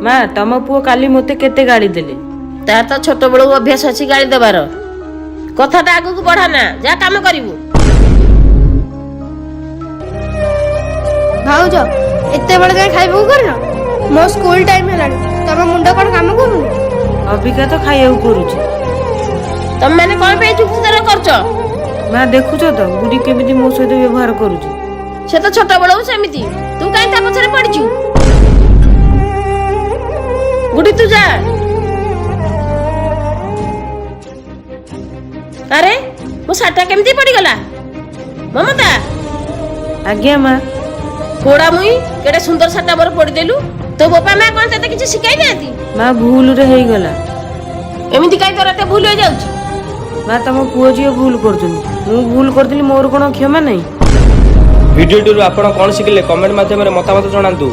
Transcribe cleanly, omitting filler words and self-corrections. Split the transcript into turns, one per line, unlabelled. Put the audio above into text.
ମା, ତମ ପୁଅ କାଲି ମୋତେ କେତେ ଗାଳି ଦେଲେ।
ତାର ତ ଛୋଟବେଳୁ ଅଭ୍ୟାସ ଅଛି ଗାଳି ଦେବାର। କଥାଟା ଆଗକୁ ବଢା ନା, ଯା କାମ କରିବୁ।
ଭାଉଜ, ଏତେବେଳେ ଯାଏଁ ଖାଇବାକୁ କରିନ? ମୋ ସ୍କୁଲ ଟାଇମ ହେଲାଣି, ତମ ମୁଣ୍ଡ କଣ କାମ କରୁନି?
ଅବିକା ତ ଖାଇବାକୁ କରୁଛି।
ତମେ ମାନେ କଣ ପାଇଁ ଯୁକ୍ତିତର୍କ କରୁଛ?
ମା, ଦେଖୁଛ ତ ବୁଢୀ କେମିତି ମୋ ସହିତ ବ୍ୟବହାର କରୁଛି।
ସେ ତ ଛୋଟବେଳୁ ସେମିତି, ତୁ କାହିଁ ତା ପଛରେ ପଡିଛୁ? ଗୁଡି, ତୁ ଯା। ଆରେ, ମୋ ଶାଢ଼ୀଟା କେମିତି ପଡିଗଲା? ମମତା!
ଆଜ୍ଞା ମା।
ପୋଡା ମୁଇଁ, କେଡେ ସୁନ୍ଦର ଶାଢ଼ୀଟା ମୋର ପୋଡିଦେଲୁ। ତୋ ବୋପା ମା କଣ ତତେ କିଛି ଶିଖାଇ ନାହାନ୍ତି?
ମା, ଭୁଲରେ ହେଇଗଲା।
ଏମିତି କାହିଁ ତୋର ଏତେ ଭୁଲ ହେଇଯାଉଛି?
ମା, ତମ ପୁଅ ଝିଅ ଭୁଲ କରୁଛନ୍ତି, ମୁଁ ଭୁଲ କରିଥିଲି, ମୋର କଣ କ୍ଷମା ନାହିଁ?
ଭିଡ଼ିଓଟିରୁ ଆପଣ କ'ଣ ଶିଖିଲେ, କମେଣ୍ଟ ମାଧ୍ୟମରେ ମତାମତ ଜଣାନ୍ତୁ।